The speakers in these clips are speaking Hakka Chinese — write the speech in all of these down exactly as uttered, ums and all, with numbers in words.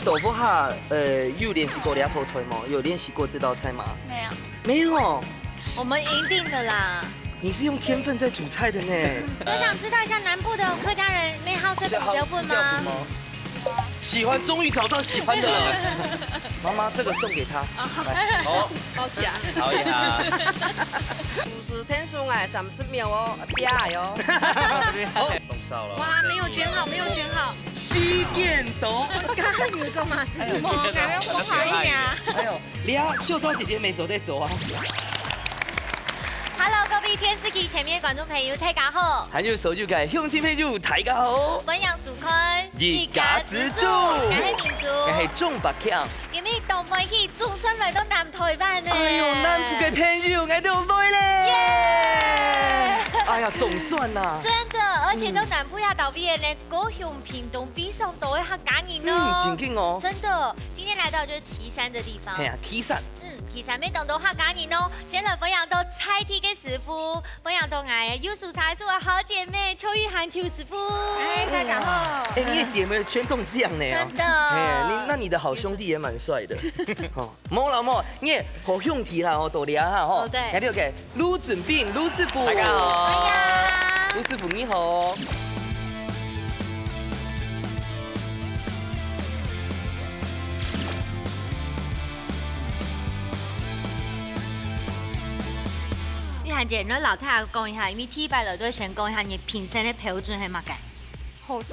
到屋下，呃，有練習過這道菜嗎？有練習過這道菜嗎？沒有。沒有？我們贏定的啦。你是用天分在煮菜的呢。我想知道一下南部的客家人，乜好食胡椒粉嗎？喜歡，終於找到喜歡的了。媽媽，這個送給她。來，好。包起來。好呀。主持天數哎，三十秒哦，不要哦。好。哇，沒有捲好，沒有捲好。時間到。剛剛你做嘛事情？哎呦，你看，我還呀。哎呦，你看，秀昭姐姐沒走在走啊。Hello，各位電視機前面的觀眾朋友，大家好。還有收音機个鄉親朋友，大家好。歡迎收看一家之煮。我係明珠。我係鍾百強。今日當歡喜，總算來到南台灣呢。哎呦，南部个朋友，𠊎兜來咧。耶！哎呀，總算啦。真的，而且到南部這搭位呢，高雄、屏東非常多个客家人哦。嗯，真的哦。真的，今天來到就是旗山的地方。哎呀，旗山。嗯，旗山乜當多客家人哦。先來歡迎到在地个師傅，歡迎到𠊎个右手茶樹个好姐妹邱玉涵邱師傅。哎，大家好。哎，你的姐妹圈都這樣呢哦。真的。哎，你，那你的好兄弟也蠻帥的。哦，無啦無，你个好兄弟啦，哦，到這哈，吼。哦，對。來，OK，盧俊斌，盧師傅。大家好。哎呀。盧師傅你好。 玉涵姐，你摎大家講一下，因為第一擺來都先講一下你評審个標準係麼个？好食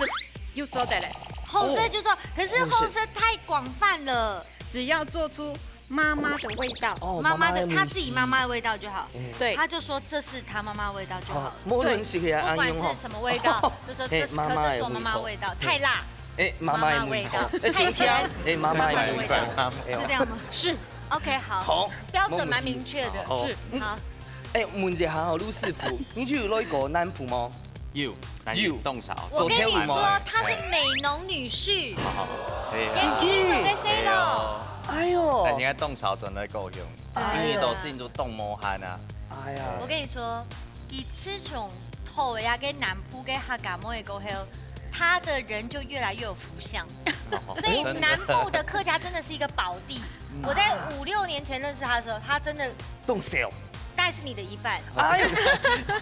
就做得了。好食就做，可是好食太廣泛了。只要做出媽媽的味道。哦，媽媽的，媽媽的味緒。她自己媽媽的味道就好。哎。對。她就說這是她媽媽的味道就好了。哦，無論係个，對，不管是什麼味道，就說這是，嘿，媽媽的味道。這是我媽媽的味道。太辣，哎，媽媽的味道。媽媽的味道。哎，太鹹，哎，媽媽的味道。媽媽的味道。哎呦。是這樣嗎？是。OK，好。好。標準蠻明確的。好。是。好。哎，問一下哦，盧師傅，你有來過南部嗎？有，但是有。當少。我跟你說，做跳舞嗎？她是美濃女婿。好，好，好。哎呀。也美濃个細路。哎呦。哎呦。但應該當少轉來高雄，哎呦。因為都係都當無閒啊。哎呀。我跟你說，佢自從討了該南部个客家妹過後，他的人就越來越有福相。哦，所以南部的客家真的是一個寶地。真的。我在五六年前認識他的時候，他真的當少。大概是你的一半。哎呦，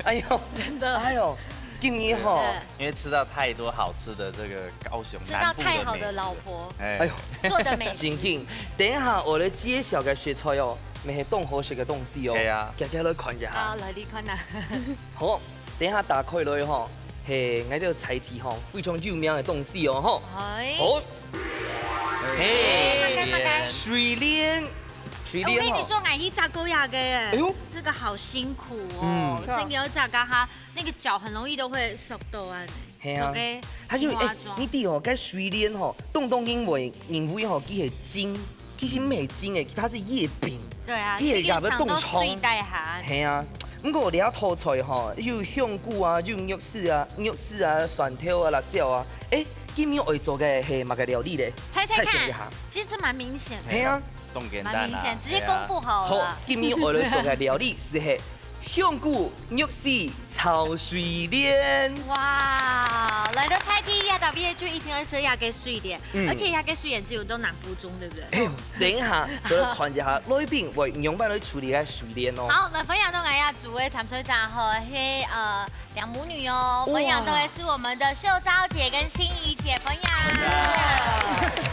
哎呦，真的。哎呦，今年吼。對。因為吃到太多好吃的這個高雄南部的美食。吃到太好的老婆。哎。哎呦。做的美食。正經，等一下𠊎來介紹个食材哦，乜係當好食个東西哦。係啊。遽遽來看一下。好，來，你看啊。好，等一下打開來吼，係，𠊎兜在地吼，非常有名个東西哦，吼。哎。好。係。哎，麼个，麼个？水蓮。 水蓮吼。哎，我跟你說，𠊎去摘過這個耶。哎呦。這個好辛苦哦，嗯。真的要摘，它那個腳很容易都會受到啊。係啊。做個，它就，青蛙狀。哎，你知哦，該水蓮吼，當多人會認為吼，佢係莖，其實毋係莖誒，它是葉柄。對啊，佢係葉个當長。這個想到水帶哈。係啊，毋過這道菜吼，有香菇啊，有肉絲啊，肉絲啊，蒜頭啊，辣椒啊。哎，今日愛做个係麼个料理咧？猜猜看，猜猜一下。其實這蠻明顯的。係啊。 當簡單啦。蠻明顯，直接公布好了啦。好，今日𠊎來做个料理係係香菇肉絲炒水蓮。哇，來到在地這搭位就一定愛食這個水蓮，嗯。而且這個水蓮只有到南部種，對不對？哎呦，等一下，就來看一下來賓會仰般來處理該水蓮哦。好，來分享到𠊎這組个參賽者吼，係，呃， 兩母女哦，哇。分享到个係我們的秀昭姐跟心怡姐，分享。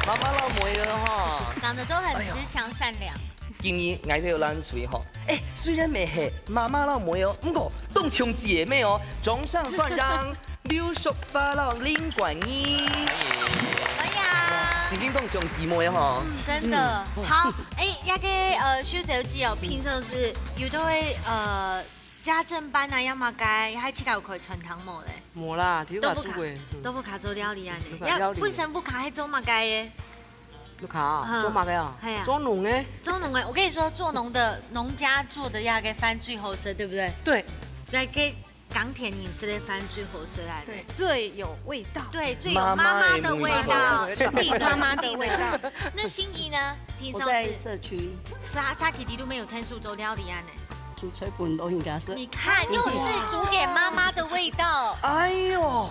媽媽摎妹仔吼。長得都很慈祥善良。哎呀。今日𠊎兜有冷水吼。哎，雖然乜係媽媽摎妹仔哦，毋過當像姊妹哦，掌聲歡迎劉淑華摎林冠怡。歡迎。歡迎。已經當像姊妹吼。嗯，真的。嗯。好，哎，這個，呃，秀小姐哦，平常時有都會，呃， 家政班啊，抑麼个，還自家有開餐廳無咧？無啦，在屋下煮个。都在屋下，嗯。都在屋下做料理恁呢。在屋下料理。也本身屋下係做麼个个？屋下啊，嗯。做麼个啊？係啊。做農个。做農个，我跟你說，做農的，農家做的那個飯最好食，對不對？對。那個耕田人食的飯最好食啊。對，最有味道。對，最有媽媽的味道。媽媽的味道。肯定的，媽媽的味道。肯定的。那心怡呢？平常時，我在社區。是啊，早起你都沒有聽說做料理恁呢？ 煮菜分老人家食。你看，又是煮給媽媽的味道。哎呦，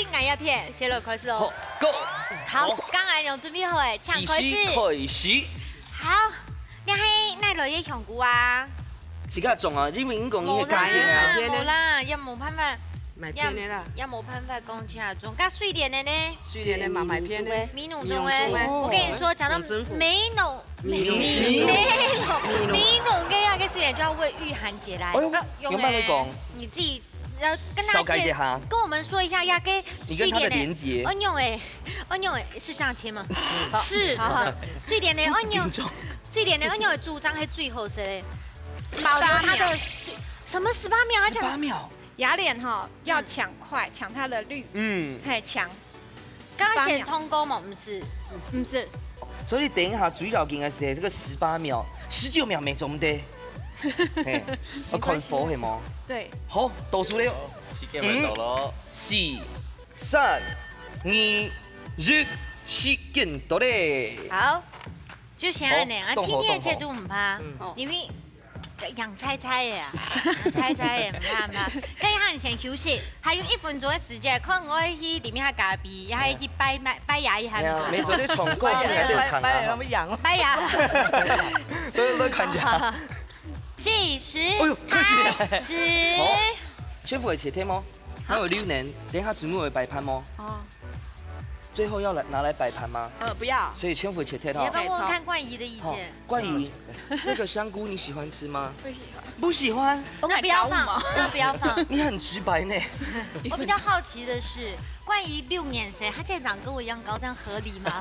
最𠊎一片，先來開始哦。好，Go！好，好。剛才有準備好誒，請開始。開始。好，這係哪來个香菇啊？自家種啊，因為你講你係家庭啊。無啦，無啦，也無辦法，買便的啦。也，也無辦法講自家種。該水蓮的呢？水蓮的嘛買便的。美濃種的。美濃種的。我跟你說，講到美濃，美濃，美濃，美濃个那個水蓮就要為玉涵姐來。哎呦，啊，用欸。有辦法講。你自己要跟大家介，紹介一下。跟我們說一下，那個你跟它的連結。水蓮的，哎呦欸，哎呦欸，是這樣切嗎？是。好，好。水蓮的，哎呦，水蓮的，哎呦，主張係最好食的。保留它的水，什麼十八秒？他講十八秒。 雅蓮哈，要搶快，搶它的綠。嗯。嘿，搶。剛剛選通過嗎？不是。不是。所以等一下最要緊的是這個十八秒，十九秒沒中的。嘿，要看火係無？對。好，倒數了。時間來到咯。四、三、二、一，時間到咧。好，就先恁樣啊，好，動手，天天切豬毋怕，動手。嗯。因為 養菜菜个啊，養菜菜个，毋怕毋怕。該佢還先休息，還有一分鐘个時間，看𠊎去裡面下咖啡，也還去拜拜拜牙醫還沒做。沒有，沒做得唱歌，拜牙，應該就要看啊。拜牙，拜牙。都都看牙。計時哎呦，開始。開始。好，全部一起聽哦。還有榴槤，等一下姊妹會擺盤哦。哦。最後要來，拿來擺盤嗎？呃，不要。所以全部切掉哦。你要不要問問看冠儀的意見？好，冠儀，這個香菇你喜歡吃嗎？不喜歡。不喜歡？那不要放，那不要放。你很直白呢。我比較好奇的是，冠儀六年生，他竟然長跟我一樣高，這樣合理嗎？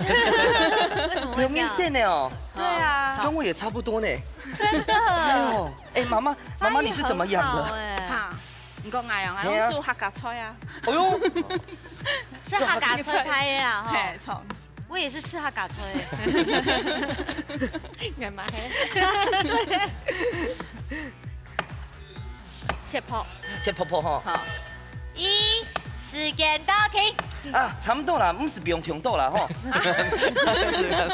為什么会这样？六年生呢哦。对啊。跟我也差不多呢。真的。哎呦，哎，妈妈，妈妈你是怎么养的？翻译很好哎。哈，你讲哪样啊？嘿啊。我煮客家菜啊。哎呦，是客家菜开的啦，哈。嘿，从我也是吃客家菜。干嘛嘿？对。切薄。切薄薄吼。好。一，时间到，停。啊，差不多啦，毋使放忒多啦吼。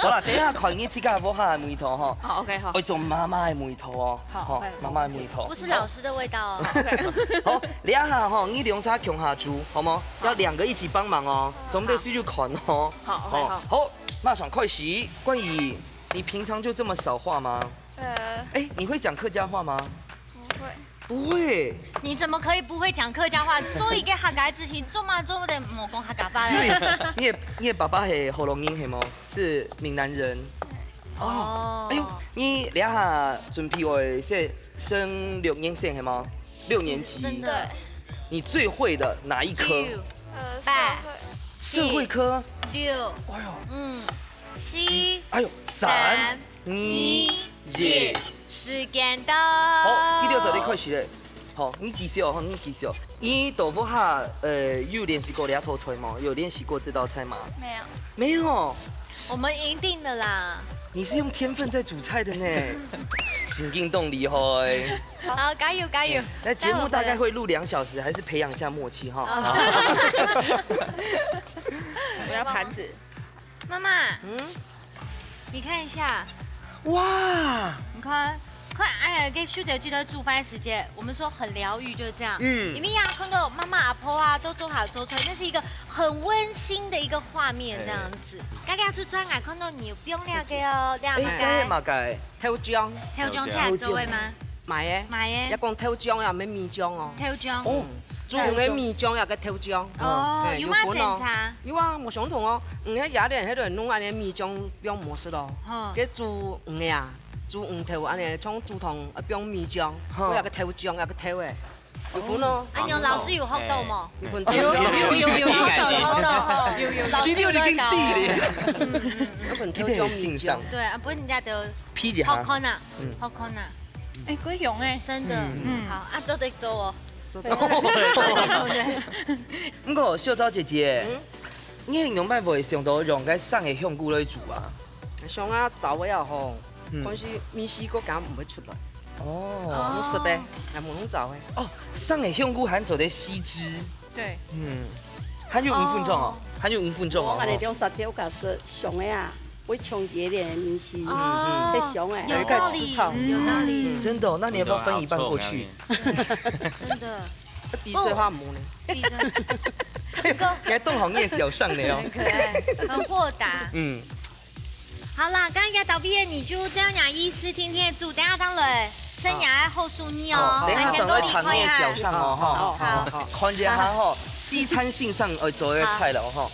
好啦，等一下看你自家屋下个味道吼。好，OK，好。愛做媽媽个味道哦。好，吼，OK。媽媽个味道。不是老师的味道哦。好，這下吼，你兩儕共下煮，好無？要兩個一起幫忙哦，總得是去看哦。好，OK，好。好，馬上開始。冠儀，你平常就這麼少話嗎？呃，哎，你會講客家話嗎？不會。不會？你怎麼可以不會講客家話？做一個客家事情，做嘛做得莫講客家話嘞？因為你的，你的爸爸係學老人係無？是閩南人。哦。哎呦，你這下準備愛升，升六年生係無？六年級。真的。你最會的哪一科？六、呃，社會。社會科。六。哎呦。嗯。四。哎呦，三、三、二、二、一。時間到。好，第六隻你開始咧。好，你繼續哦，你繼續。你到屋下，呃，有練習過這道菜嗎？有練習過這道菜嗎？沒有。沒有。我們贏定了啦。你是用天分在煮菜的呢。神經動厲害。好，加油，加油。那節目大概會錄兩小時，還是培養一下默契哈？哦。我要盤子。媽媽，嗯？你看一下。哇！你看，看，哎呀，給秀姐記得煮飯時節，我們說很療癒，就是這樣。嗯。你們呀，看到媽媽、阿婆啊，都做好做菜，那是一個很溫馨的一個畫面，這樣子。哎。大家出餐啊，看到你有放那個哦，這樣哎，該係麼个？豆漿。豆漿，豆漿。這樣做會嗎？買个。買个。要講豆漿啊，毋係米漿哦。豆漿。哦，嗯。用个米漿啊，个豆漿。哦，嘿，有麼个有分哦。精差？有啊，無相同哦。嗯，該雅典迄度弄安尼米漿放無色咯。吼。該煮魚啊，煮魚頭安尼，像煮湯，呃，放米漿，吼。有个豆漿，有个豆诶，有分哦。啊，有老師有學到無？有分。有，有，有，有，有，有，有，有，老師有在教。你有在教。嗯，嗯，嗯。有分豆漿米漿。對啊，不過人家都批一下。好看啊，嗯。好看啊。哎，可以用哎。真的。嗯。嗯。好，啊，做得做哦。做得。毋過，秀昭姐姐，嗯？你仰般會想到用該生个香菇來煮啊？想啊，燥个啊吼，嗯。但是味緒个感覺毋會出來。哦。用食个，啊，無用燥个。哦，生个香菇還做得吸汁。對。嗯，還有五分鐘哦，哦。還有五分鐘哦。我安尼兩隻豆角色，香个啊。 會搶佢个味緒，哦，太香了。有道理，有道理。嗯，真的哦，那你要不要分一半過去？真的。比水花無呢？比水，你還當好，你也小上了哦。很可愛，很豁達。嗯。好啦，剛剛到尾个你就這樣講意思，聽聽就，等下當然生涯个好手藝哦，哦，等一下上來談你个小上哦，哈。好，好，好。看一下哈，西餐先生愛做个菜了哦，哈。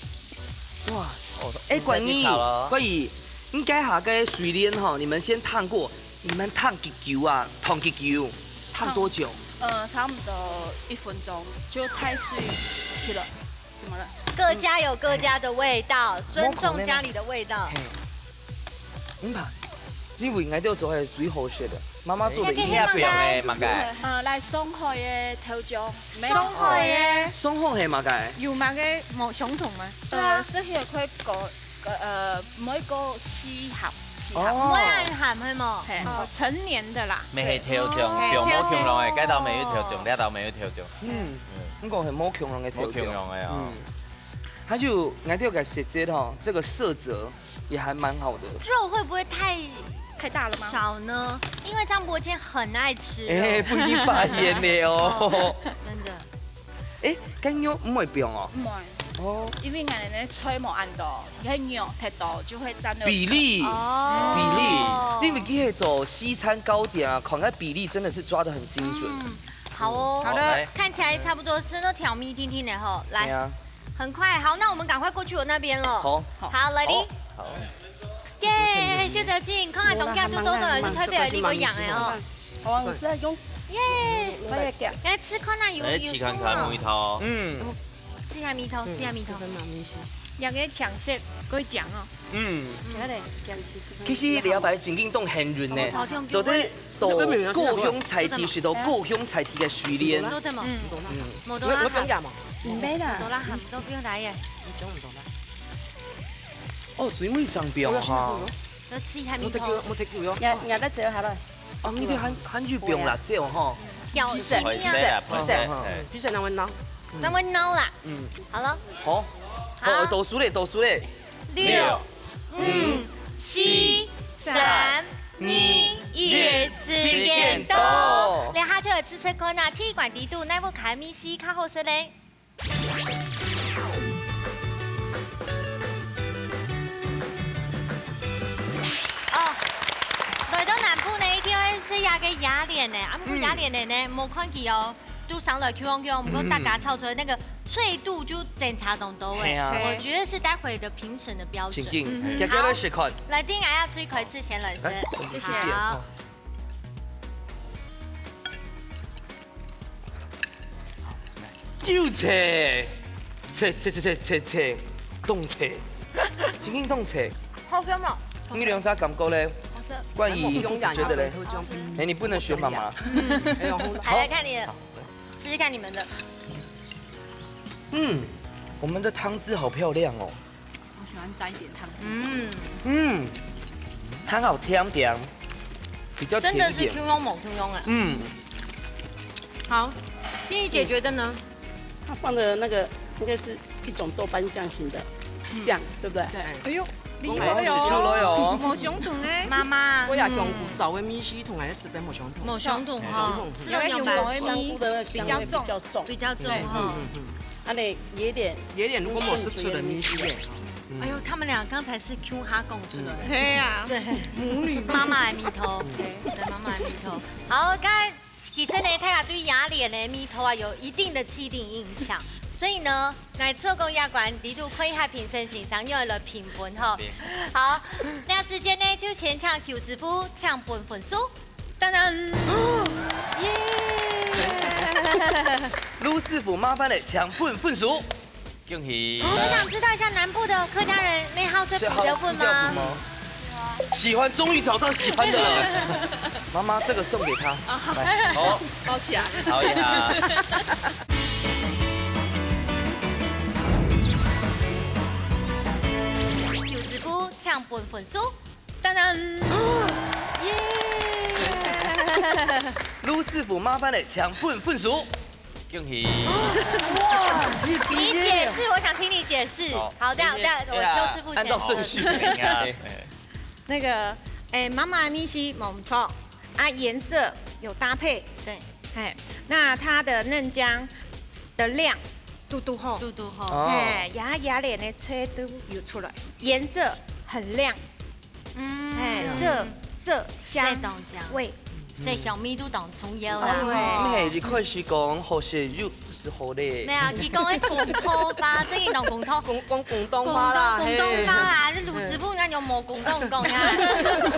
哇，哦，哎，冠儀，冠儀，你該下个水蓮吼，你們先燙過，你們燙幾久啊？燙幾久？燙多久？呃，差不多一分鐘，就太水去了。怎麼了？各家有各家的味道，尊重家裡的味道。嘿。 嗯吧，因為𠊎兜做个最好食个，媽媽做个一定要。該係麼个？呃，來上海个豆漿，上海个。上海係麼个？有麼个無相同嗎？呃，係佢个，呃，毋會過死鹹，死鹹。哦。毋會恁鹹係無？係。哦，成年个啦。乜係豆漿，哦。毋係共樣个，該兜乜有豆漿，這兜乜有豆漿。嗯，嗯。毋過係無共樣个豆漿。無共樣个哦。嗯。還有，𠊎兜个色澤吼，這個色澤 也還蠻好的。肉會不會太，太大了嗎？少呢？因為張伯謙很愛吃肉。哎，分你發現了哦。哦，真的。哎，該肉毋會放哦？毋會。哦。因為𠊎兜个菜無恁多，該肉忒多就會佔了比例，哦。比例，因為佢係做西餐糕點啊，看該比例真的是抓得很精準。嗯。好哦，好的，看起来差不多是那调味定定的吼，来，对啊，很快，好，那我们赶快过去我那边了。好，好，来哩，好，耶，秀泽静，看看东家就做做，就特别有力个样哎哦，哦，是啊，用耶，我也讲，来吃看那有有松来，试看看哦味，道。嗯，吃一下味道，吃一下味道，蛮明显。两个抢先，可以讲哦。嗯，有点讲其实其实你要把正經當幸運呢，我超中意做得到故鄉菜地，食到故鄉菜地个水蓮。做得吗？嗯，我都拉好，你没啦我，都拉好，都不用打耶，哦，水味上變哈，都吃一下味道，我得给我，我得给我。你你那只有好了，哦，你个還還有變辣椒哈，有配水面啊，色啊，配色。嗯嘿比赛那我拿，咱们孬啦，嗯，好了，好，好，倒數咧，倒數咧，六、五、四、三、二、一，時間到。這下就來試試看啊，鐵罐底肚哪位个味緒較好食咧？哦，來到南部呢，一定愛食這个鴨蓮呢，啊，毋過鴨蓮呢，無看佢哦。 都上來Q Q，毋過大家炒出來那個脆度就爭差當多哎。係啊我覺得是待會的評審的標準。正經，大家來試看，來，定愛最開始先來食。來，謝謝。好，有脆，脆脆脆脆脆脆，當脆，正經當脆。好香哦。你兩儕感覺咧？好吃。冠宇覺得咧？哎，你不能學媽媽。還來看你的，試試看你們的。嗯，我們的湯汁好漂亮哦。我喜歡沾一點湯汁。嗯，嗯，湯好甜甜，比較甜真的是一點。Q Q某Q Q哎。嗯，好，心怡姐覺得呢？他放的那个应该是一种豆瓣酱型的酱，对不对？對。哎呦，你我要洗出來哦。某熊桶哎，媽媽，我也想有找个米稀桶還是十杯木熊桶。某熊桶哈，是有一种有牛排香菇的那个香味比较重，比較重哈。啊，你有点有点如果我是吃的米稀耶，哎呦，他們倆剛才是Q哈講出來。對啊，對，母女媽媽的味道，對，媽媽的味道。好，剛才其實呢，大家對鴨蓮的味道啊有一定的既定印象，所以呢，來做工壓關，裡肚看一下評審先生又來評分吼。好，那時間呢就先請邱師傅請分分數。當當，耶！盧師傅麻煩咧，請分分數。恭喜！我想知道一下，南部的客家人乜好食比較粉嗎？喜歡，終於找到喜歡的了。媽媽，這個送給他。來，好，包起來。好呀。有師傅請分分數。當當，耶！盧師傅麻煩咧，請分分數。恭喜！你解釋，我想聽你解釋。好好，這樣，這樣，我邱師傅先。按照順序。應該那个，哎，妈妈的米稀没错，啊，颜色有搭配，對，哎，那它的嫩姜的亮度度好，嘟嘟吼，哦哎，鴨鴨蓮的脆度有出來，顏色很亮，嗯，哎，色色香色當靚，味，色香味都當重要你啦。係一開始講好食又係好咧沒。有，佢講个公道話，正經當公道。廣廣廣東廣話啦，東廣東話啦，這盧師傅應該有無廣東講啊？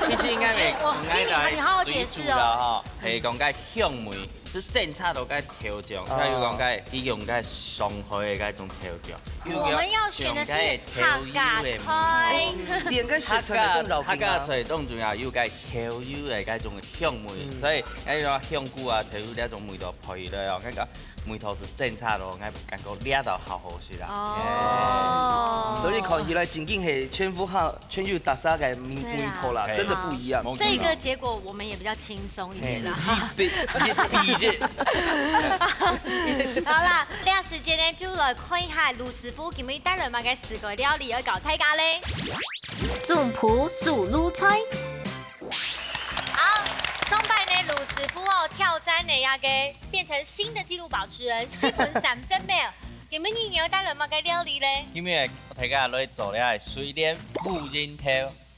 其實應該袂，我應該聽你，你好好解釋哦。啦吼，係講該香味，係正差到該調醬，哦還有講該佢用該上海个該種調醬，我們要選的是客家菜。你應該食出來更老客家菜當重要，有該調油个該種香味，嗯所以該種香菇啊，調油這種味道配落哦，該個味道係正差咯，𠊎感覺這道好好食啦。哦，所以看起來正經係全部哈，全有特色个味對啦味道啦，嘿真的不一樣。無這個結果我們也比較輕鬆一點啦。比比比，好啦，這時間呢就來看一下盧師傅今日帶來麼个四個料理要教大家咧。總鋪手路菜。好，上擺呢盧師傅哦挑戰呢那個變成新的紀錄保持人，四分三十秒。今日你要帶來麼个料理咧？今日大家來做這个水蓮烏蠅頭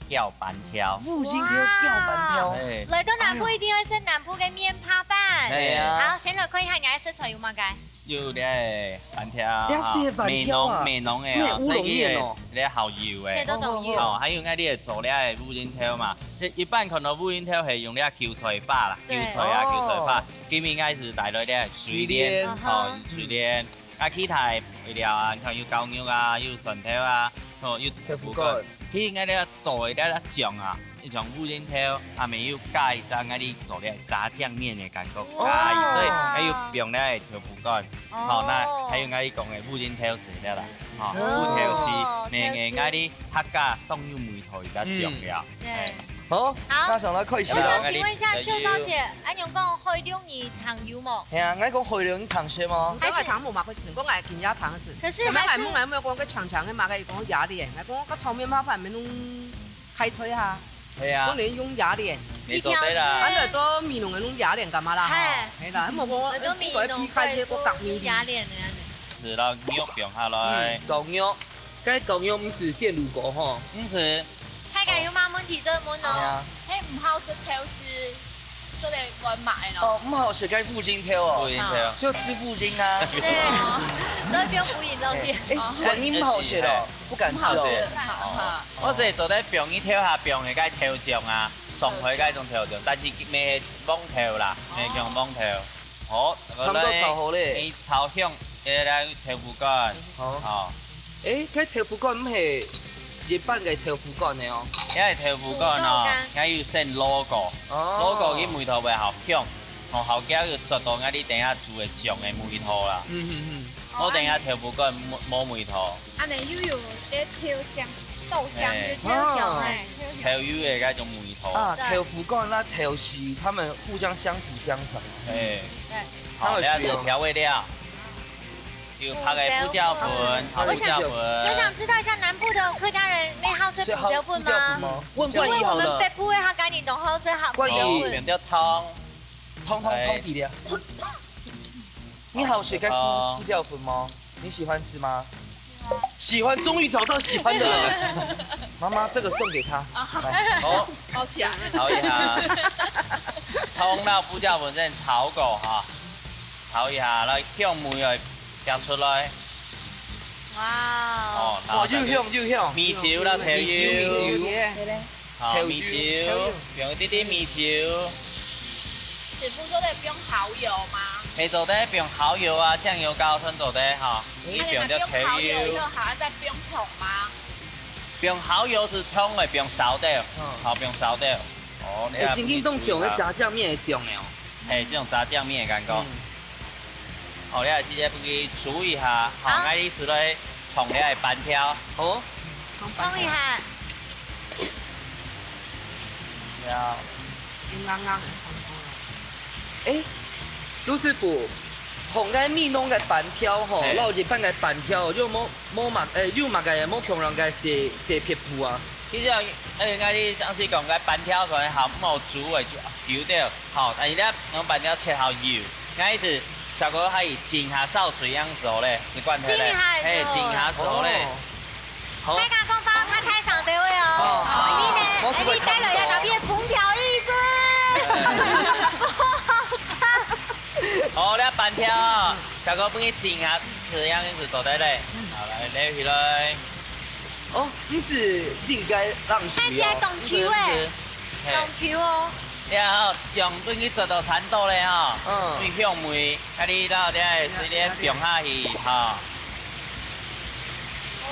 攪粄條。烏蠅頭攪粄條。哎，來到南毋一定愛食南部个面帕粄。係啊。好，先來看一下你个食材有麼个？有這粄條，這係粄條啊？美濃，美濃个啊，烏龍麵哦。這好油个。這都當油。哦，還有𠊎這做這烏蠅頭嘛，一般看到烏蠅頭係用這韭菜花啦，韭菜啊，韭菜花。今日𠊎係帶來這水蓮，哦，水蓮。 啊，其他个配料啊，像有絞肉啊，有蒜頭啊，吼，有豆腐乾。豆腐乾。佢應該咧做个這醬啊，一種烏蠅頭，啊，還有加一隻𠊎俚做个炸醬麵个感覺，哦。加一，所以還有放咧豆腐乾，吼，該還有𠊎俚講个烏蠅頭絲了啦，吼，哦。烏頭絲，哦，那個𠊎俚客家當有味道一隻醬料，嗯。對。哎。 好，好。馬上來開始囉。我想請問一下秀芳姐，恁樣講海陸你聽有無？係啊，𠊎講海陸你聽識無？還是？𠊎聽無麼个清，𠊎今日聽識。可是還是。𠊎問𠊎妹講个長長个麼个，佢講鴨卵，𠊎講个炒麵麻煩，毋係用開水哈。係啊。講你用鴨卵。你做得啦。一條絲。反正都美濃人用鴨卵幹嘛啦？嘿。吼，係啦，無講，很多美濃應該避開這個角面。鴨卵的。係啦，肉放下來。嗯，絞肉。 該絞肉毋係鮮滷過吼？毋係。大家有麼問題就問哦。係啊。嘿，毋好食頭絲，做得換麼个咯？哦，毋好食該烏蠅頭哦。烏蠅頭。就吃烏蠅啊。對，所以不用烏蠅肉片。哎，哎，萬一毋好食哦，不敢吃哦。毋好食。好，好。我係做得放一條下放个該豆醬啊，上海該種豆醬，但是毋係黃豆啦，毋係用黃豆。 好，差不多炒好咧。你炒香，誒，來豆腐乾。好。好。誒，該豆腐乾毋係一般个豆腐乾个哦。這係豆腐乾哦，豆腐乾。𠊎有先滷過，哦。滷過佢味道會好香，哦，好叫佢做到𠊎俚等下煮个醬个味道啦。嗯，嗯，嗯。 無等下豆腐乾無，無味道。恁呢又有這豆香，豆香。嘿。就豆香，哦。嘿，豆香。豆油个該種味道。啊，對。豆腐乾啦，豆豉，它們互相相輔相成。嘿。對。好，它有需要。這樣子調味料，有白个胡椒粉，胡椒粉。好胡椒粉。我想，我想知道一下，南部的客家人會好食胡椒粉嗎？是好胡椒粉嗎？問冠希好了。因為我們北部的客家人都好食胡椒粉。冠希。有，有點湯。湯，湯，湯底的。哎。 你好食該胡，胡椒粉嗎？你喜歡吃嗎？喜歡，終於找到喜歡的了。媽媽，這個送給他。啊，好。來。好。包起來。炒一下。湯摎胡椒粉先炒過哈，炒一下，來，香味愛飄出來。哇哦。哦，然後再去，哇，又香又香。米酒摎豆油。米酒，米酒。 好，豆油，米酒，豆油。放一滴滴米酒。師傅，做得放蠔油嗎？係做得放蠔油啊，醬油膏全做得哈。你放隻豆油。啊，你放蠔油以後，還要再放糖嗎？放蠔油係糖个，放燒的，嗯。好，放燒的。哦，你看，哎，真正當像个炸醬麵个醬了哦。 嘿，這種炸醬麵个感覺。嗯。好，你來直接分佢煮一下，好，好。𠊎意思來燙這个粄條。好。燙一下。對啊。硬硬硬。哎，盧師傅，燙該美濃个粄條吼，嘿。摎一般个粄條，就無，無麼，哎，有麼个無共樣个細，細撇步啊？其實啊，哎，𠊎哩上次講个粄條可能還無煮个，就，有的。 好，但是咧，用粄條切好油，𠊎意思，小哥還有浸下燒水樣子好咧，你管佢咧，浸下就好。嘿，浸下就好咧。哦。好。大家講話，他太上對位哦。哦。因為呢，哦，哎，你帶了要特別紅條意思。好，來粄條哦，小哥分你浸下，這樣子做得咧。好，來，撈起來。 哦，毋係浸該冷水哦。看起來當Q欸，毋係，毋係。當Q哦。然後醬分佢做到差不多咧吼，嗯。分香味，啊你摎這水蓮放下去吼。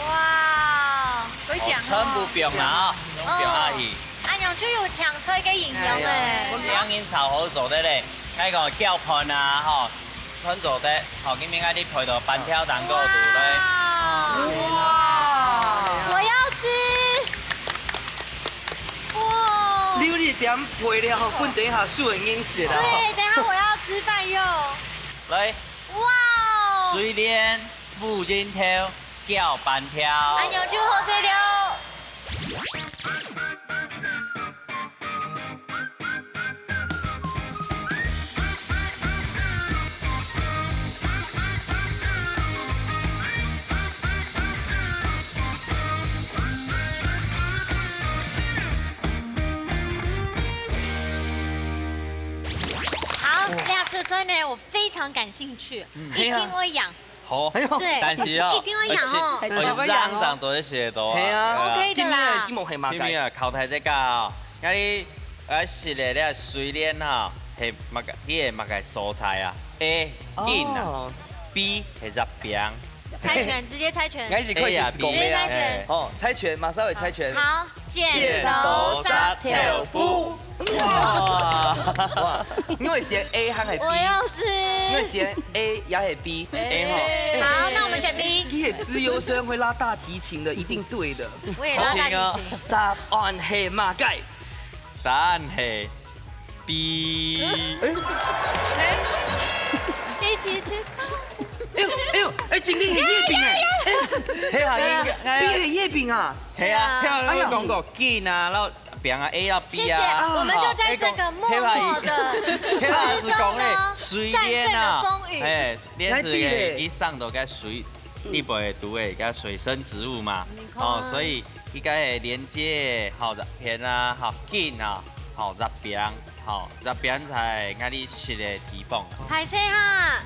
哇，哦，全部放啦吼，攏放下去。哦，恁樣就有青菜个營養欸。哎呀，𠊎兩人炒好做得咧，該個攪拌啊吼， 全做得，好，今日𠊎哩配到粄條蛋糕肚咧。哇！哇！我要吃。哇！留一點配料，分等一下素人飲食啦。對，等一下我要吃飯喲。來。哇哦！水蓮、烏蠅頭、攪粄條。恁樣就好勢了。这真的我非常感兴趣，一定会养。好，哎呦，对，但是哦，一定要养哦。我想长都是写的啊。嘿啊，OK的啦。今天的题目是嘛？今天啊，考大家个哦，那你呃，食的咧水莲哈，系么个？你系么个蔬菜啊？A，哦，紧啊，B，系月饼。猜拳，直接猜拳。哎，你可以直接讲咩啊？直接猜拳。哦，猜拳，马上会猜拳。好，剪刀石头布。哇，哇，你会选A还是B？我要吃。你会选A也是B？A哈。好，那我们选B。你是资优生会拉大提琴的，一定对的。我也拉大提琴。答案是马盖。 答案是B。一起去。哎呦，哎呦，哎，今天很月饼哎，哎，黑行应该，B很月饼啊。系啊，听我讲过，紧啊，然后饼啊，A要B啊。谢谢，我们就在这个默默的之中呢，黑行是讲哎，水莲啊，战胜了风雨。哎，莲子哎，一上头该水，一杯都哎，该水生植物嘛，哦，所以 应该会连接，好，甜啊，好，紧啊，好，月饼，好，月饼在哪里食的地方？歹势哈，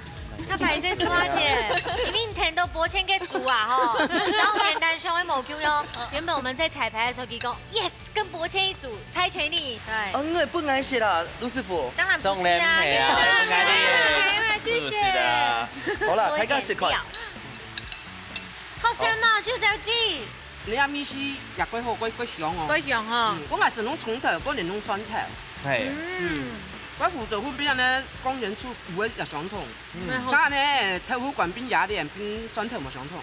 較歹势，淑华姐，因为你听到伯谦个组啊，吼，然后年代上的无共样。原本我们在彩排的时候，佢讲 yes，跟伯谦一组，猜拳你。对。哦，你会不爱食啦，卢师傅。当然不是啊，当然没有啊，不爱食。谢谢。好啦，大家食看。好香嘛，秀小姐。 你阿咪是也过好，过过香哦。过香哈。嗯，我也是弄葱头，我也弄蒜头。嘿，嗯，我福州这边呢，讲原住有个也相同。嗯，好。像呢，豆腐干变雅典变蒜头无相同，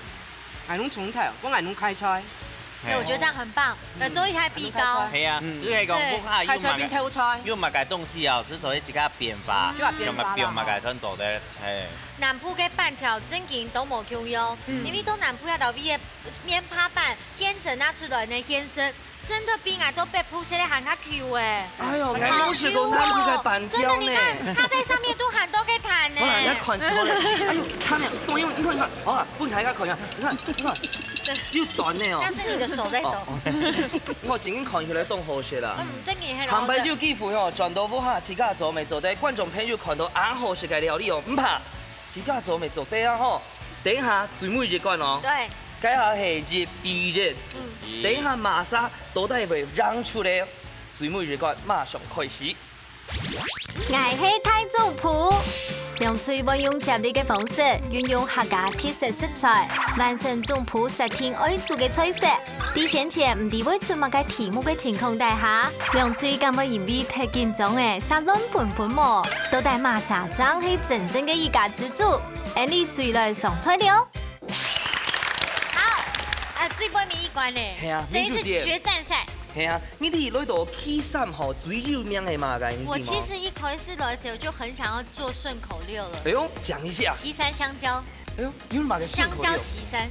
还弄葱头，我还弄开菜。对，我觉得这样很棒，对，做一台比高。系啊，嗯，就是讲屋下有买个，开菜变豆菜，有买个东西啊，是做一个变化，就变化啦，用买个算做的，嘿。南部个粄条正经都无共样，因为到南部要到毕业 面帕粄，现成拿出来个现成，真的比俺到北部食个还较Q哎。哎呦，俺没吃过南部个粄条呢。真的，你看它在上面都很多个弹呢。好了，你看看死我了。哎呦，他们，你看，你看，好了，不能看，看，你看，你看，又短呢哦。那是你的手在抖。哦，哦。我今天看起来当好食啦。嗯，这个也很好吃。坦白就几乎哦，转到屋下自家做没做得，观众朋友看到恁好食个料理哦，毋怕，自家做没做得啊吼。 等一下最尾一關哦。对。該下係一比一。嗯。等一下馬上到底會讓出來，最尾一關馬上開始。𠊎係大總舖。兩隊會用接力个方式，運用客家特色食材，完成總舖設定愛煮个菜色。在先前毋知會出麼个題目个情況底下，兩隊敢會因為忒緊張而煞亂紛紛無？到底麼儕正係真正个一家之主？ 恁樣，隨來上菜了。好，啊，最尾一關呢，係啊，這一次決戰賽。係啊，你知來到旗山吼，最有名个麼个，你知無？我其實一開始來的時候就很想要做順口溜了。哎呦，講一下。旗山香蕉。哎呦，有麼个順口溜？香蕉旗山。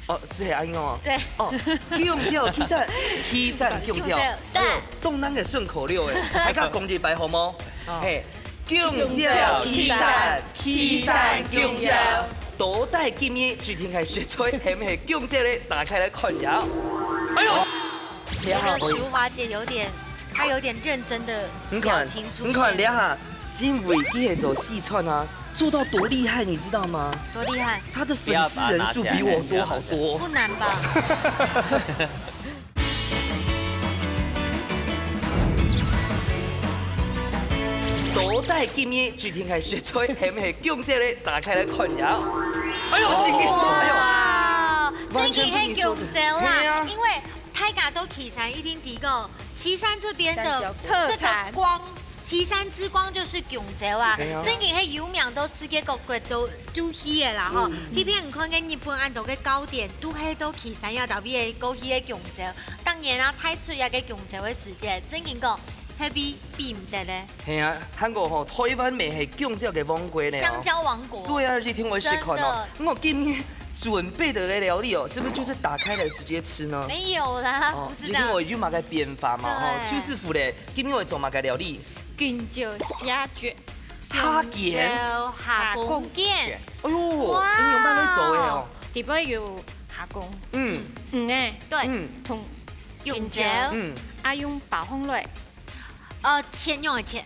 哦，係恁樣哦。對。哦，香蕉旗山，旗山香蕉。香蕉，哎呦，對。當難个順口溜哎，還較講一擺好無？哦。嘿， 香蕉旗山，旗山香蕉。到底今日指定个食材係毋係香蕉咧？打開來看一下。哎呦，覺得淑華姐有點，她有點認真的表情出現。你看，你看，這下，因為佢係做四川啊，做到多厲害，你知道嗎？多厲害？他的粉絲人數比我多好多。不難吧？ 到底今日指定个食材係毋係香蕉咧？打開來看一下。哎呦，真个，哎呦，哇，完全被你說中。真个係香蕉啦，係啊。因為大家到旗山一定知講，旗山這邊的這個光，香蕉特產。旗山之光就是香蕉啊，對啊。真个係有名到世界各國都，都去个啦吼。嗯。特別你看个日本恁多个糕點，都係到旗山也特別个過去个香蕉。當然啊，推出這個香蕉个時節，真个講， 係比，比毋得咧。係啊，還過吼，台灣乜係香蕉个王國呢哦。香蕉王國。對啊，你聽我食看哦。真的。那我今天準備的料理哦，是不是就是打開來直接吃呢？沒有啦，哦，不是這樣。你聽我有麼个變化嘛吼，對。邱師傅咧，今天會做麼个料理？弓蕉蝦卷。蝦卷。弓蕉蝦公卷。哎呦，哇。你用麼个做的哦？裡背有蝦公。嗯。嗯，哎，對。嗯。同弓蕉。弓蕉。嗯。啊，用包紅來。 呃，切，用來切。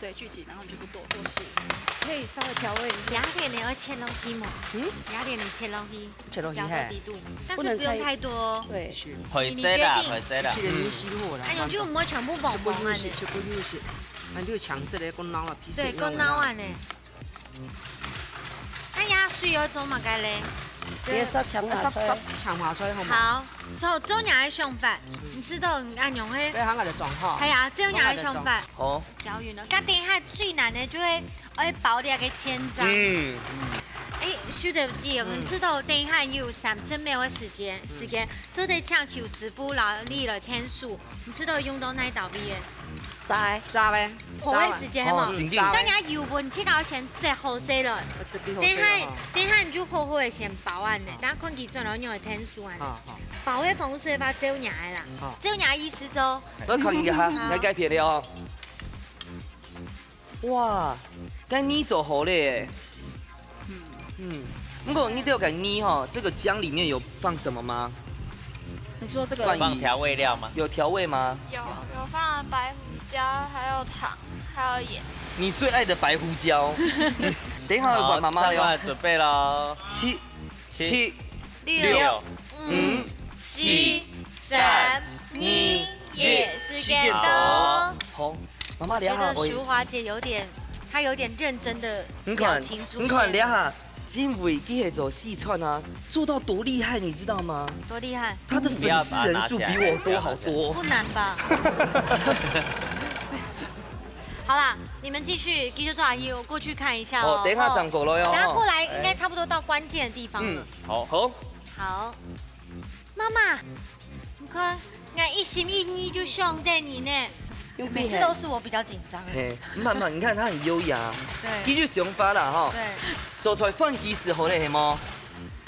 对，聚集，然后就是剁剁细。可以稍微调味一下。雅典的要切东西吗？嗯，雅典的切东西，切东西，调个底肚，但是不用太多。对，配色啦，配色啦。切个米稀落啦。哎呦，就毋好全部放放啊。切个米稀，切个米稀，啊，你就强势的，够闹啊，皮对，够闹啊呢。哎呀，水要做么个嘞？别杀强拿出来。杀强拿出来好吗？好，做做你的想法，你知道你按用嘿。对，好，我的装哈。哎呀，只有你的想法。好。 攪勻了。該等一下最難的就係愛包這個千張。嗯。哎，秀姐姐，我們知道等一下有三十秒的時間，時間，做得請邱師傅摎你來添手，你知道用到哪一道位的？炸的。炸的。好的時間嘛。哦，緊緊。大家油分去搞先再好勢了。這邊好勢了哈。等一下，等一下你就好好的先包恁呢，等下看佢轉來用來添手恁呢。好，好。包的方式吧，照你的啦。好。照你的意思做。我看一下，好。來改變了哦。 哇，該泥做好咧。嗯，不過你知道該泥哈，這個漿裡面有放什麼嗎？你說這個放調味料嗎？有調味嗎？有，有放了白胡椒，還有糖，還有鹽。你最愛的白胡椒。等一下，我幫媽媽嘍。好，這個準備囉。七，七，六，五，四，三，二，一，時間到。好，媽媽，你好。覺得淑華姐有點，她有點認真的表情出現。你看，你看，你看，因為佢係做四川啊，做到多厲害，你知道嗎？多厲害？他的粉絲人數比我多好多。不難吧？好啦，你們繼續，繼續做阿姨，我過去看一下哦。哦，等一下轉過來哦。等下過來應該差不多到關鍵的地方了。嗯，好。好。好。媽媽，你看，𠊎一心一意就想等你呢。每次都是我比較緊張欸。嘿，慢慢，你看他很優雅。對。佢有想法啦，哈。對。做菜歡喜食好咧，係無？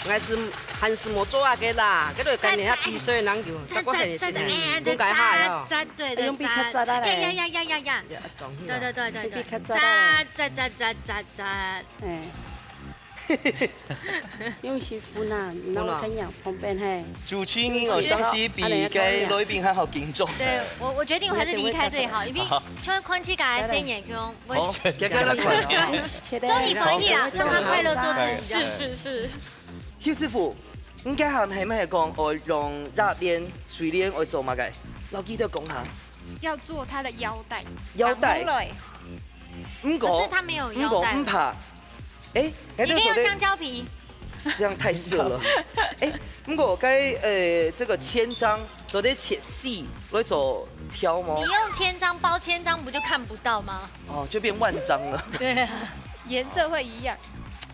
𠊎係還係無做啊个啦，該度跟人家比賽能有，再過很辛苦，哎呀，不該下呀。讚，對，對，用比較讚啊嘞。呀，呀，呀，呀，呀，呀。對，對，對，對，對。比較讚啊嘞。讚，讚，讚，讚，讚，讚。哎。用心分啊，你讓我看一下旁邊嘿。主持人哦，相信比該來賓還好緊張。對，我，我決定我還是離開這裡好，因為像看起來生眼光，我好，該該來看啊。做你可以啦，讓他快樂做自己就好。是，是，是。 邱師傅，你該下係毋係講愛用拉鍊、水鍊愛做麼个？摎佢兜講下。要做他的腰帶。腰帶。綁起來。毋過，可是他沒有腰帶。毋過毋怕。欸，你可以用香蕉皮。這樣太色了。欸，毋過該，呃，這個千張做得切細來做條嗎？你用千張包千張，不就看不到嗎？哦，就變萬張了。對啊。顏色會一樣。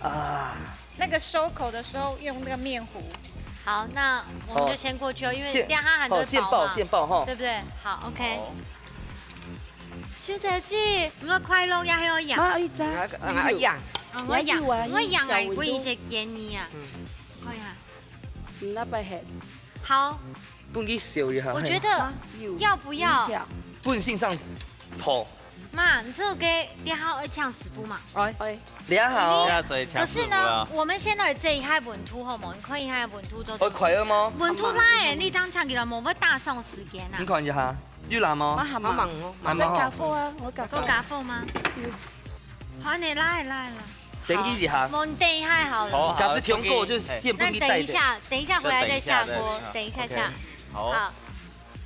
啊。 那個收口的時候用那個麵糊。好，那我們就先過去哦，因為等一下還很多包嘛，好，現包，現包哈。對不對？好，OK。好。秀姐姐，有沒有快樂呀？還有癢？媽，一張。啊，啊，癢。啊，我癢，我癢啊，有啊，有啊，有啊。我癢啊，有一些建議啊。嗯。看一下。你那邊很。好。分佢笑一下，我覺得嘿。啊，有。要不要？有。分先生討。 媽，你這個等下愛請師傅嘛？哎，哎。你好。等下做請師傅啊。可是呢，我們先來這一下溫度好無？你看一下溫度做得。會快樂嗎？溫度來，你這樣請起來無？會打傷時間啊。你看一下，有啦嗎？媽，還忙哦，還忙哦。在加貨啊，我加貨。有加貨嗎？有。好，你來來來。等佢一下。好，我們等一下好了。好，假使通過就先分佢帶走。那等一下，等一下回來再下鍋，再等一下，再等一下。等一下下。OK，好。好。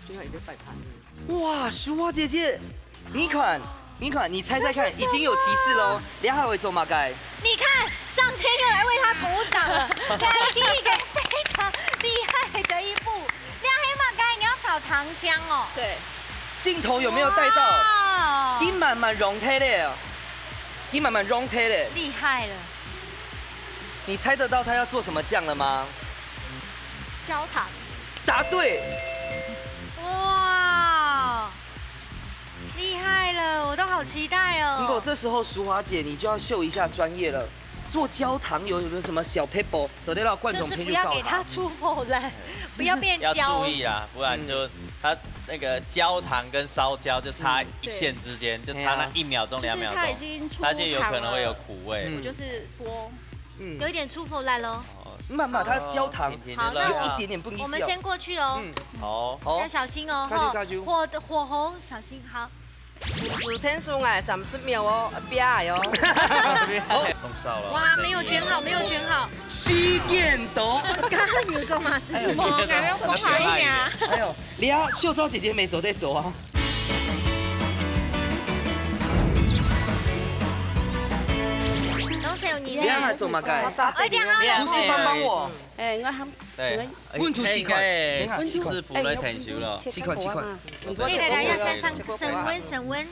今天已經擺盤了。 哇，淑華姐姐，你看，你看，你猜猜看，已經有提示了哦。你還會做麼个？你看，上天又來為他鼓掌了，來第一個非常厲害的一步。你還有麼个？你要炒糖漿哦。對。鏡頭有沒有帶到？哇。你慢慢融開了，你慢慢融開了。厲害了。你猜得到他要做什麼醬了嗎？焦糖。答對。 哇，厲害了，我都好期待哦。不過這時候淑華姐你就要秀一下專業了，做焦糖有，有沒有什麼小撇步？昨天讓觀眾朋友就是不要給它出泡爛，不要變焦。要注意啊，不然就它那個焦糖跟燒焦就差一線之間，嗯。就差那一秒鐘、兩秒鐘，就是它已經出糖了，它就有可能會有苦味。嗯。我就是剥。嗯。有一點出泡爛咯。哦。慢慢，它焦糖，好，甜甜的啦。那我，有一點點不一樣。我們先過去哦。嗯。好。好。要小心哦，加油，吼，加油。火的，火候小心，好。是天数哎，三十秒哦，要拼哎哦。好，空少了。哇，没有卷好，没有卷好。时间到。刚刚有做吗？是什么？哎呦，不好意思啊。哎呦，你要秀超姐姐没走再走啊。恭喜你！你要做么个？哎，等一下，厨师帮帮我。哎，我喊，对，我问题七块，哎，等一下，七块。师傅来添手了。七块，七块。哎，来来，要先上升温，升温。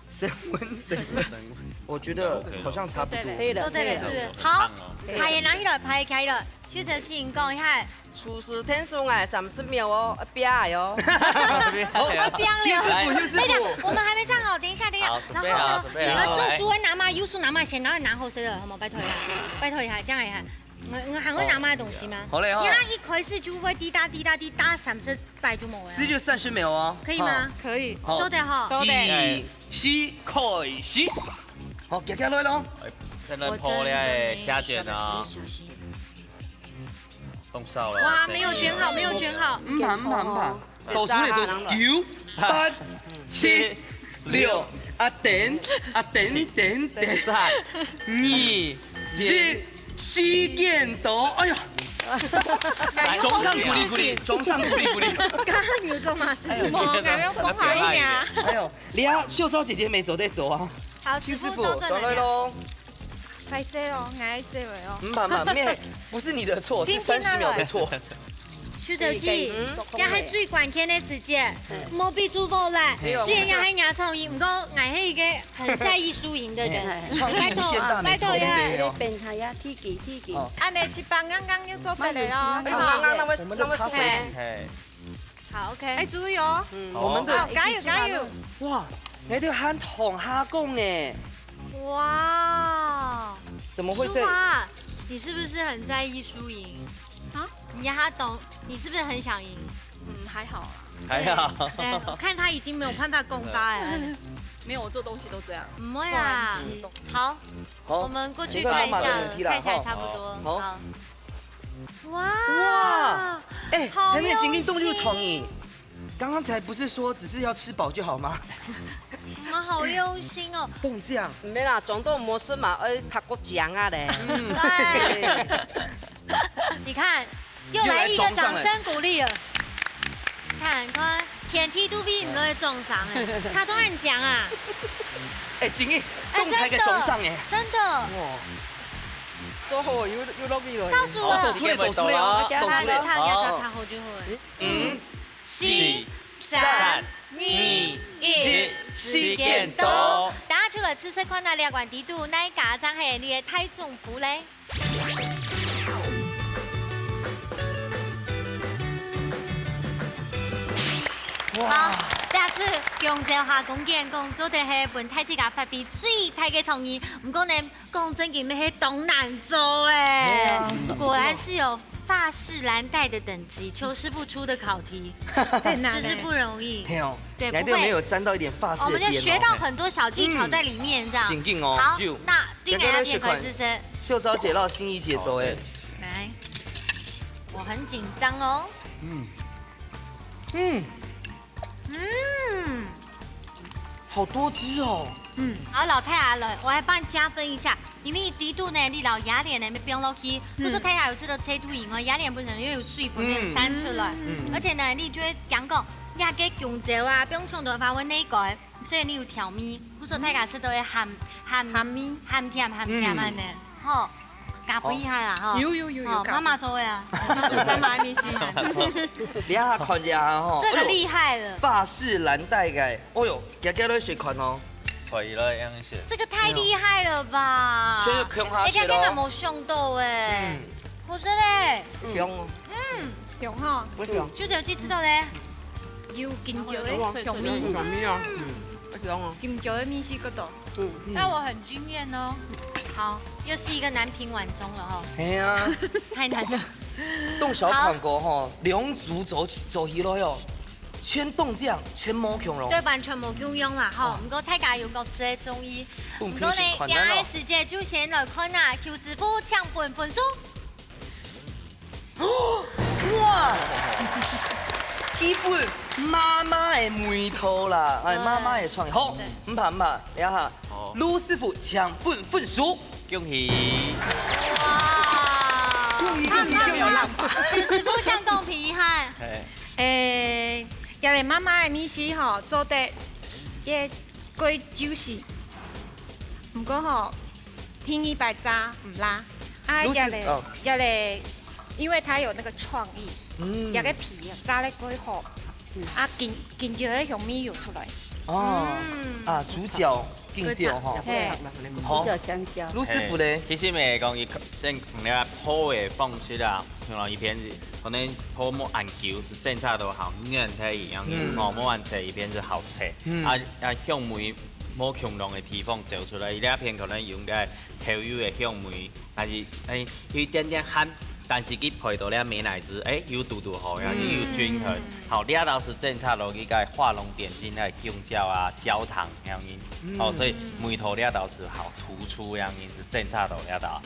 升温，升温。我觉得好像差不多。可以了，做得了，是不是？好，好哦。牌也拿起来，牌也开了。秀珍姐，你讲一下。厨师天数哎，三十秒哦，要拼哎哦。好，要拼了。叶师傅，叶师傅。等一下，我们还没唱好，等一下，等一下。好，准备好，然后呢，准备好，你们做书会拿吗？来。有书拿吗？先拿，拿好些了，好吗？拜托一下，拜托一下，这样一下。我，我还会拿吗？东西吗？好嘞，好。你看一开始就会滴答滴答滴答三十摆就没了。十就三十秒哦。可以吗？好。可以。好。做得哈。做得。计时开始。好，夹夹来咯。哎，再来破咧，我真的没下卷啊。手机，小心。动手了。哇，没有卷好，没有卷好。毋怕，毋怕，毋怕。 倒数咧，倒数，九、八、七、六，啊，等，啊，等，等，等，三、二、一，时间到，哎呀，掌声鼓励鼓励，掌声鼓励鼓励。刚刚有做吗？是什么？哎呦，感觉不好意思啊。哎呦，你要秀超姐姐没走再走啊。好，师傅，师傅，到这里。转来咯。 歹勢哦，𠊎這位哦。毋怕，毋怕，咩，不是你的錯，是三十秒的錯。秀珍姐，這係最關鍵个時節，莫比輸無啦。雖然𠊎係贏創意，毋過𠊎係一個很在意輸贏个人。創意無限大，拜託，拜託，沒錯，對不對哦？變態呀，踢球，踢球。哦。恁樣係吧，剛剛又做得了哦。哎，剛剛那位，那位是誰？嘿。 好，OK。哎，注意哦。嗯，我們的，好，加油，加油。哇，你都喊同下講呢。哇，怎麼會這？淑華，你是不是很在意輸贏？啊？你還懂，你是不是很想贏？嗯，還好啦。還好。對，我看他已經沒有辦法講話了。沒有，我做東西都這樣。不會啊。好，好，我們過去看一下了，你看媽媽的問題啦，看起來差不多。好。好。 哇！哇！哎，好，還沒有緊緊動就創意。用心。剛剛才不是說只是要吃飽就好嗎？你們好用心哦。動這樣。沒啦，總都無事嘛，哎，他過獎啊嘞。嗯。對。你看，又來一個掌聲鼓勵了。看，看，天梯都比你們的掌聲哎，他都很強啊。哎，緊緊，哎，動台个掌聲哎。真的。真的。哇。 做好，又，又落雨了。倒數了。哦，倒數了，倒數了哦，倒數了。好，好，好，好，好就好了。五、四、三、二、一，時間到。大家出來試試看啊，這款底肚哪一家正係你个大丈夫咧？哇！好，這次弓蕉下弓箭弓，做得係分大自家發揮最大个創意。毋過呢， 講正經乜係當難做哎。對啊。果然是有法式藍帶的等級，求師傅出的考題，太難了。真是不容易。嘿哦，對，你還真的沒有沾到一點法式的邊哦。不會。我們就學到很多小技巧在裡面，這樣。緊緊哦。好，有。那對哪一邊開始先？秀昭姐到心怡姐做哎。來，我很緊張哦。嗯。嗯。嗯。 好多汁哦。嗯，好，老弟啊，來，𠊎來幫你加分一下，因為底肚呢，你摎野蓮呢，愛放落去，嗯。故所大家有食到脆度以外，野蓮本身又有水分，嗯。又有散出來，嗯。而且呢，你就會講講，這个弓蕉啊，放忒多會發昏該个，所以你有調味，故所大家食到會鹹，鹹，鹹味。鹹甜，鹹甜恁呢，嗯。吼。 加分一下啦，吼。有，有，有，有，好，加分。媽媽做个啊。媽媽做个。你看看一下吼，這個厲害了。哎喲，法式藍帶个，哎喲，夾夾來試看哦。可以了，樣式。這個太厲害了吧？哎喲。先用空下去咯。哎，剛剛還沒想到哎。嗯。好食嘞。香哦。嗯。香哈。不香。就是有去吃到嘞。有弓蕉的香味。香味啊。嗯。香哦。弓蕉的味緒較多。 嗯。但我很驚豔哦。好，又是一個難品碗中了哦。哎呀。太難了。當小看過吼，好。兩組走起，走起來哦，全當靚，全無共樣。對，完全無共樣啦，吼。哦。毋過大家有各自个中意。毋過呢，分品是困難咯。這个時節就先來看啊，邱師傅請分分數。 哇！基本媽媽的味道啦，哎，對。媽媽个創意，好，對。毋怕毋怕，等一下，好。盧師傅請分分數。恭喜！哇！恭喜恭喜恭喜！師傅真公平哈。嘿。誒，這个媽媽个味緒吼，做得也過九十，毋過吼，第二擺炸毋罅。啊，盧師，這个，哦。這个，因為他有那個創意，嗯。這个皮炸得過好。 啊，緊緊就个香味有出來。哦，嗯。啊，豬腳緊就吼。嘿。好。豬腳香蕉。盧師傅咧？嘿，其實乜講，佢先用了泡个方式啊，像一片是可能泡無恁久，係正常都好，軟忒一樣，嗯。哦，無恁脆，一片係好脆。嗯。啊，啊，香味無共樣个地方走出來，佢這片可能用个豆油个香味， 但是，哎，有一點點鹹，但是佢配到了美乃滋，哎，又堵堵好，然後又均衡。嗯。好，這道係正常落去个畫龍點睛个香蕉啊、焦糖，這樣子。嗯。哦，所以味道這道係好突出，這樣子係正常到這道。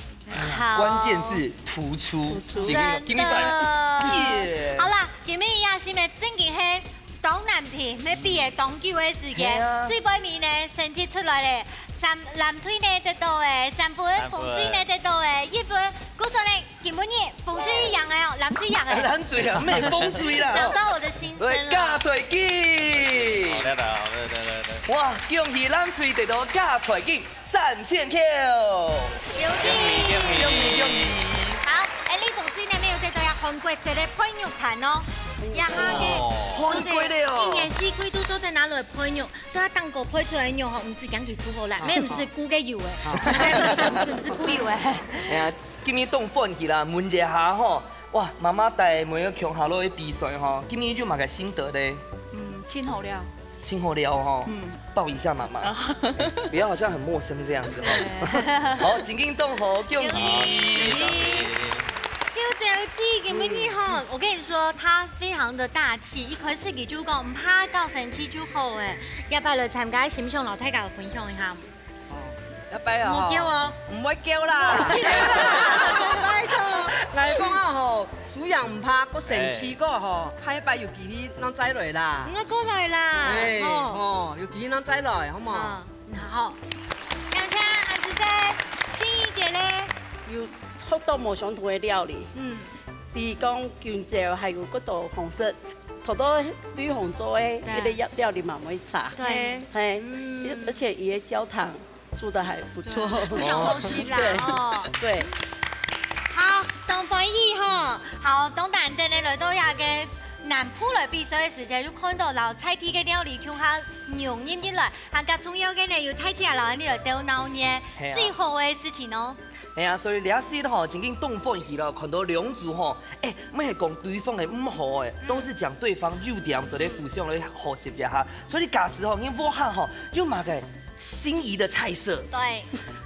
好。關鍵字突出。突出。真的。Give me five。耶。好啦，今日夜市个正經係 當難拚，愛比个當久个時間，嘿啊。最尾面呢，成績出來咧，三，藍隊呢得到个三分，三分。紅隊呢得到个一分。故所呢，今晡日紅隊贏个哦，藍隊贏个。藍隊啊，毋係紅隊啦。講到我的心聲了。來，加菜金。好，來，來，來。哇，恭喜藍隊得到加菜金。 三千塊。恭喜！恭喜恭喜！好，哎，李紅隊呢，乜有得到一韓國式个配肉盤哦。呀哈个，哦。韓國个哦。一年四季都做得拿來配肉，對啊，當高配出來个肉吼，毋係講佢煮好啦，哦。乜毋係烀个油个，哦。毋係烀油个。哎呀，今日當歡喜啦，問一下吼，哇，媽媽帶妹仔共下來比賽吼，今日有麼个心得咧？嗯，盡好料。 盡好料哦。嗯。抱一下媽媽。啊。哎，不要好像很陌生這樣子哦。對。好，正經當好，恭喜。恭喜。小姐姐，今晡日吼，嗯。我跟你說，她非常的大氣，一開始佢就講，毋怕，較生趣就好誒。要不要來參加，係毋係想摎大家分享一下？ 哦，這擺啊，莫噭哦。毋會噭啦。拜託。𠊎講啊吼，輸贏毋怕，過生趣過吼，哎。下一擺有機會正再來啦。毋會過來啦。哎，哦。哦，有機會正再來，好無？哦，好。感謝，恁仔細，心怡姐咧？有學到無相同个料理。嗯。比如講，今朝還有幾多方式， 頭到對方做个，對。佢个料，料理嘛毋會差。對。嘿，嗯。而且佢个焦糖做得還不錯。對，不少東西啦，對。哦。對。好，當歡喜吼。好，當難得呢，來到這个南部來比賽个時間，就看到摎在地个料理共下融入入來，還較重要个呢，有大家摎你來鬥鬧熱，嘿啊。最好个事情哦。 哎呀，所以這時吼，正經當歡喜咯，看到兩組吼，哎，毋係講對方个毋好哎，嗯。都是講對方優點，做得互相來學習一下。所以假使吼，你屋下吼，有麼个心儀的菜色，對。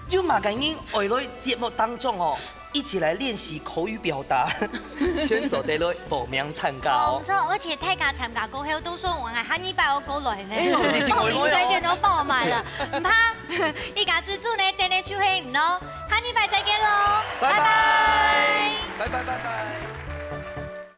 有麼个人愛來節目當中吼，一起來練習口語表達，全做得來報名參加哦。哦，毋錯，而且大家參加過後，都說，𠊎下禮拜愛過來呢。哎，一定愛來哦。報名專線都爆滿了，毋怕。 一家之煮呢，等等就係你咯。下禮拜再見咯，拜拜。拜拜。拜拜，拜拜。